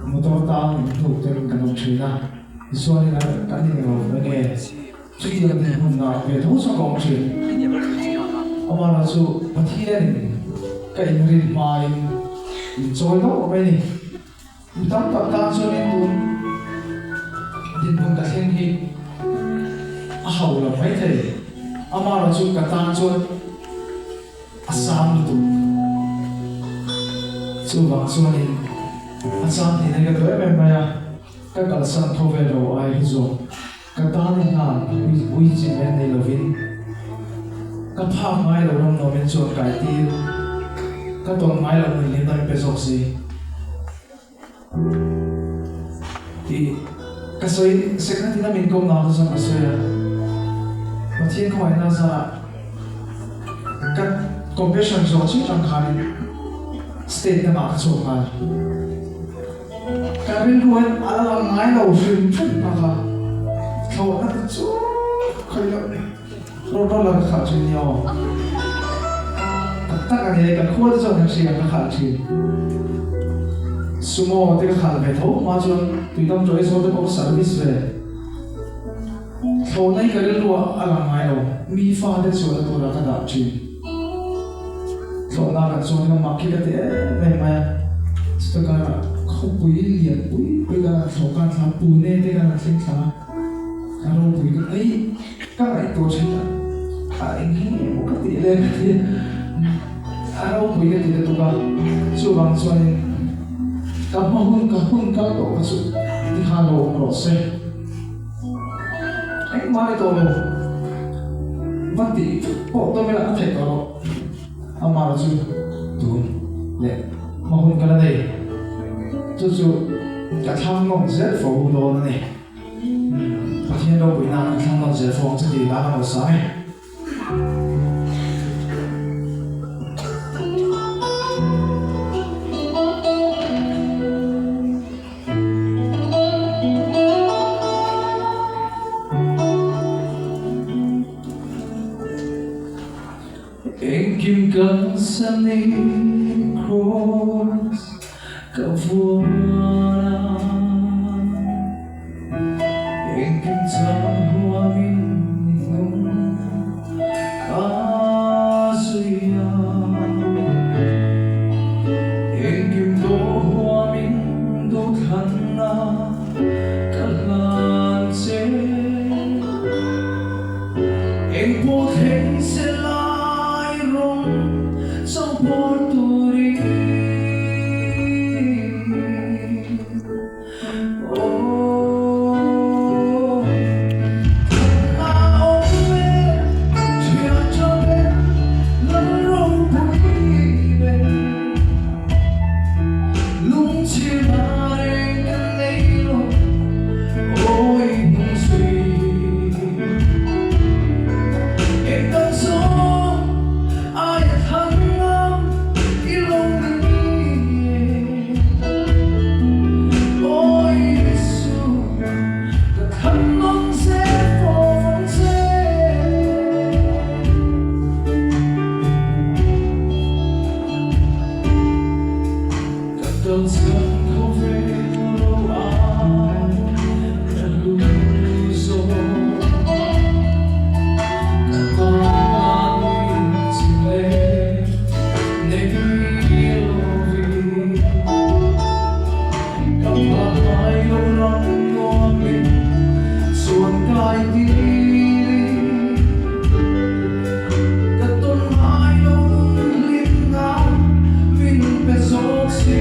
Motor tang in hnuk ten kan awm thin a, tichuanin kan in lo enge chutiang dinhmun ah ve tho chuan ka awm thin. Amaherawh chu Pathianin ka inrin hmain min chawi deuh mai a ni. Mi tam tak tan chuanin tun dinhmun ka thleng hi a hau lo maithei. Amaherawh chu ka tan chuan. A sang lutuk. Chuvang chuanin a chang tihna hi ka duh em em mai a, ka kalsan tho ve lo ai hi zawk ka tan i hlan ui chin reng nei lovin ka phak ngai lo ram nuamin chuan kai tir ka tawn ngai lo nun hlimna min pe zawk si. Tih ka sawi second in a min ko nau te chuan ka sawi a, Pathian khawngaihna zarah ka compassion zawh chiah tang khanin state dangah ka chhuak nghal. Ka rilru hian a la lang ngai lo hrim hrim bak a, thlawhna te chu khawih loh road roller ka khalh thin nia aw. Tak tak a ni e, ka khua te chuan kan hria ka khalh thin. Sumo te ka khalh ve tho hma chuan tuidam chaw ei zawl te pawh ka service ve. Thlawhna hi ka rilru ah a lang ngai lo, mi fa te chuan a turah ka dah thin. Thlawhna kan chuan hian mak hi ka ti em em mai a, chuta karah khawpui lian pui pui kan han thlawh kan thla, Pune te kan han thleng thla a, a ropui ka ti. Ka ngaihtuah thin a, a eng hi nge maw ka tih le ka ti a ropui ka ti lutuk a, chuvang chuanin ka hma hun ka hun kal tawh kha chu tikhan lo awm rawh se, engmah ni tawh lo va tih pawh tawm ila a theih tawh loh, amah chu tun leh hma hun ka la nei, chu chu ka thlang nawm zel fo dawn a ni. Pathian ropuina kan thlang nawn zel fawng che tih la ka ngawisang e. Engkim kan sani cross ka vuan a, Engkim chang huamin nung ka zui a, Engkim tawh huamin duhthlanna ka hlan che. Engpawh thleng se lai rawng chawpawr turin Aw thanna awm e thian tha ber lal ropui ber lungchhir reng kan nei lo awi hnung zui. Engdang zawng aia thlang ngam i lo ni e. Aw Isu, ka thlang nawn zel fawh ang che. Ka kal chhan khawvel ro ai ka hlu zawk. Ka tan a nui chi le nei lovin. Ka phah ngai lo ram nuamin chuan kai tir. Ka tawn ngai lo nun hlim nan min pe zawk si.